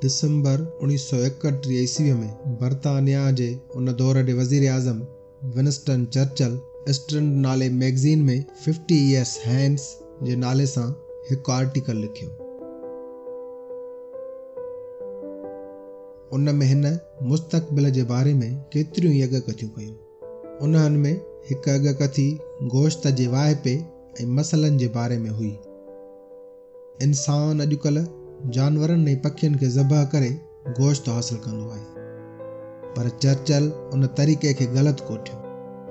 ڊسمبر 1931 عيسويء ۾ برطانيا جي ان دور جي وزيراعظم ونسٽن چرچل اسٽرنڊ نالي مئگزين ۾ ففٽي ايئرس هينس جي نالي سان هڪ آرٽيڪل لکيو. ان ۾ هن مستقبل جي باري ۾ ڪيتريون ئي اڳڪٿيون ڪيون. انهن ۾ هڪ اڳڪٿي گوشت جي واهپي ۽ مسئلن جي باري ۾ هئي. انسان اڄڪلهه جانورن ۽ پکين کي ذبح ڪري گوشت حاصل ڪندو آهي. پر چرچل ان طريقي کي غلط ڪوٺيو.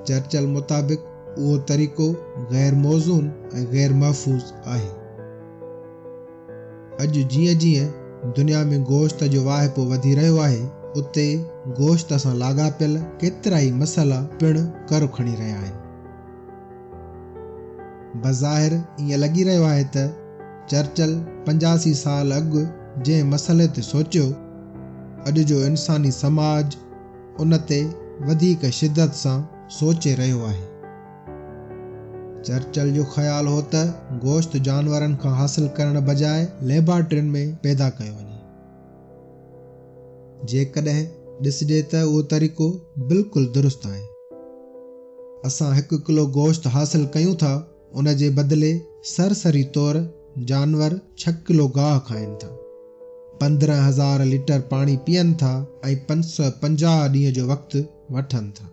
چرچل مطابق اهو طريقو غير موزون ۽ غير محفوظ آهي. اڄ جيئن جيئن دنيا ۾ گوشت جو واهپو وڌي رهيو آهي، اتي گوشت سان لاڳاپيل ڪيترائي مسئلا پڻ ڪر کڻي رهيا آهن. بظاهر ائين لڳي رهيو آهي ته چرچل 85 سال اڳ جنهن مسئلي تي سوچيو، اڄ جو انساني سماج ان تي وڌيڪ شدت سان سوچي رهيو آهي. چرچل جو خيال هو ته گوشت جانورن کان حاصل ڪرڻ بجاء ليبارٽرين ۾ پيدا ڪيو وڃي. جيڪڏهن ڏسجي ته اهو طريقو بلڪل درست آهي. اسان هڪ ڪلو گوشت حاصل ڪيون ٿا، ان جي بدلي سرسري طور جانور ڇهه ڪلو گاهه کائن ٿا، 15,000 ليٽر پاڻي پيئن ٿا ۽ 550 ڏينهن جو وقت وٺن ٿا.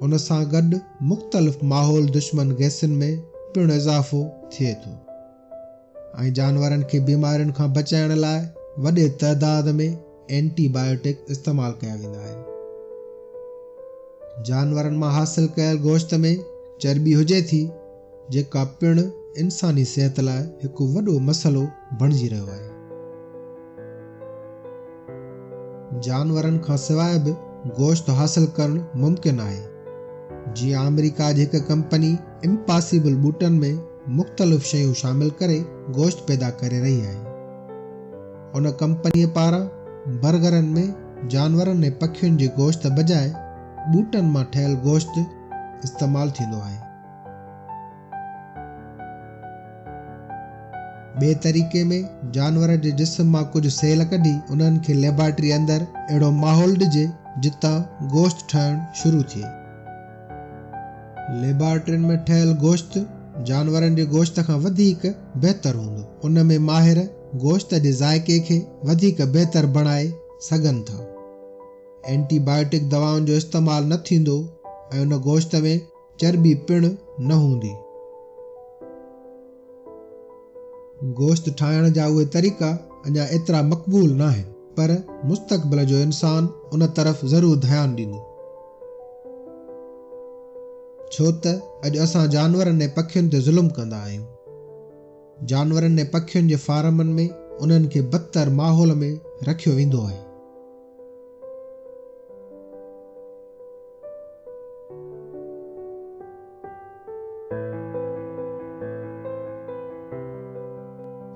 ان سان گڏ مختلف ماحول دشمن گئسن ۾ پڻ اضافو ٿئي ٿو ۽ جانورن کي بيمارين کان بچائڻ لاء وڏي تعداد ۾ اينٽي بايوٽڪ استعمال ڪيا ويندا آهن. جانورن مان حاصل ڪيل گوشت ۾ چرٻي هجي ٿي، جيڪا پڻ انساني صحت لاء هڪ وڏو مسئلو بڻجي رهيو آهي. جانورن کان سواء به گوشت حاصل ڪرڻ ممڪن آهي، جيئن آمريڪا جي هڪ ڪمپني امپاسيبل ٻوٽن ۾ مختلف شيون شامل ڪري گوشت پيدا ڪري رهي آهي. ان ڪمپنيء پاران برگرن ۾ جانورن ۽ پکين جي گوشت بجاء ٻوٽن مان ٺهيل گوشت استعمال ٿيندو آهي. ٻئي طريقي ۾ جانور جي جسم مان ڪجهه سيل ڪڍي انهن کي ليبارٽري اندر اهڙو ماحول ڏجي جتان گوشت ٺهڻ شروع ٿئي. ليبارٽرين ۾ ٺهيل گوشت جانورن جي گوشت کان وڌيڪ بهتر هوندو. ان ۾ ماهر گوشت جي ذائقي کي وڌيڪ بهتر بڻائي سگهن ٿا. اينٽي بايوٽڪ دوائن جو استعمال نه ٿيندو ۽ ان گوشت ۾ چرٻي پڻ نه هوندي. گوشت ٺاهڻ جا اهي طريقا اڃا ايترا مقبول ناهن، پر مستقبل جو انسان ان طرف ضرور ڌيان ڏيندو. ڇو ته اڄ اسان جانورن ۽ پکين تي ظلم ڪندا آهيون. جانورن ۽ پکين جي فارمن ۾ انهن کي بدتر ماحول ۾ رکيو ويندو آهي.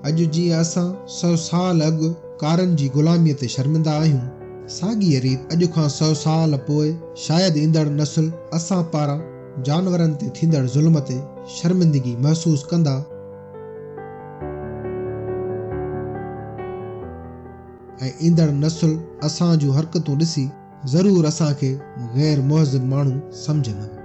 اڄ جيئن اسان سؤ سال اڳ ڪارن جي غلاميء تي شرمندا آهيون، ساڳيء ريت اڄ کان سؤ سال پوء شايد ايندڙ نسل اسان پاران جانورن تي ٿيندڙ ظلم تي شرمندگي محسوس ڪندا ۽ ايندڙ نسل اسان جون حرڪتون ڏسي ضرور اسان کي غير مهذب ماڻهو سمجهندا.